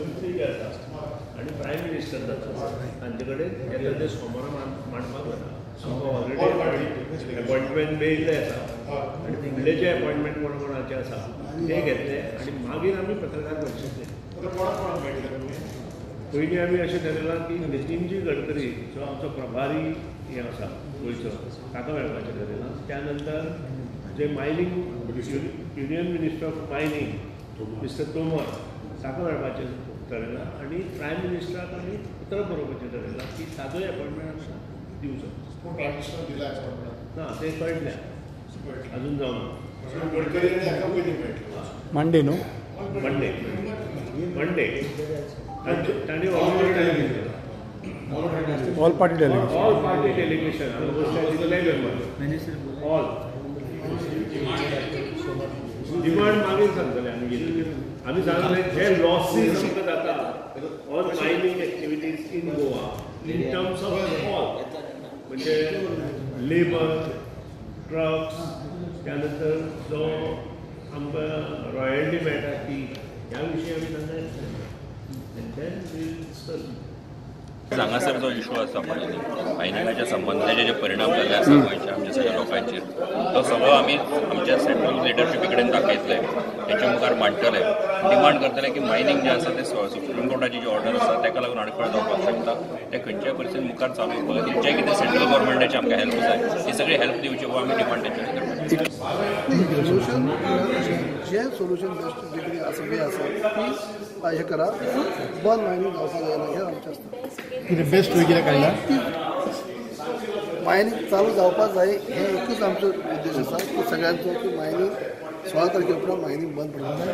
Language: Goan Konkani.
मंत्री जे आसा आनी प्रायम मिनिस्टर जाचो तांचे कडेन येता ते सोमारा मांडपाक वता. आमकां ऑलरेडी अपॉयंटमेंट मेळिल्ले आसा आनी फुडले जे अपॉयंटमेंट कोण कोणाचे आसा ते घेतले आनी मागीर आमी पत्रकार परिशद. पयलीं आमी अशें थारयलां की नितीनजी गडकरी जो आमचो प्रभारी हें आसा गोंयचो ताका मेळपाचें थारयलां. त्या नंतर जे mining union minister of mining mister Tomar ताका मेळपाचें थारयलां आनी प्रायम मिनिस्टराक आमी पत्र बरोवपाचें थारयलां की ताजोय अपॉयंटमेंट आमकां दिवचो. ना तें कळटलें अजून जावना. मंडे न्हू? मंडे मंडे तांणी ऑलरेडी टायम दिल्लो. All party delegation. All party delegation all demand मागीर सांगतले आमी कितें. आमी सांगले जे लॉसीस आमकां जाता on mining activities in Goa in terms of all म्हणजे लेबर, ट्रक्स, त्यानंतर जो आमकां रॉयल्टी मेळटा ती ह्या विशयी आमी तांकां एक्सप्लेन करता आनी then we'll discuss. हांगासर जो इशू आसा मायनिंगाच्या संबंदाचे जे परिणाम जाल्ले आसा गोंयच्या आमच्या सगळ्या लोकांचेर तो सगळो आमी आमच्या सेंट्रल लिडरशिपी कडेन दाखयतले, तेच्या मुखार मांडटले, डिमांड करतले की मायनिंग जें आसा तें सुप्रीम कोर्टाची जी ऑर्डर आसा ताका लागून आडखळ जावपाक शकता, ते खंयच्याय परिस्थितीन मुखार चालू उरपा खातीर जें कितें सेंट्रल गव्हर्मेंटाची आमकां हेल्प जाय ती सगळी हेल्प दिवची वो आमी डिमांड तेंच्यानी करपाची. सोल्युशन जे सोल्युशन बेस्ट जे कितें आसा वे आसा ती हें करा, बंद मायनिंग जावपाक जायना हें आमचें आसता. कितें बेस्ट वे कितें काडला? मायनिंग चालू जावपाक जाय हें एकूच आमचो उद्देश आसा की सगळ्यांचो की मायनिंग 16 तारखे उपरांत मायनिंग बंद पडपाक जाय.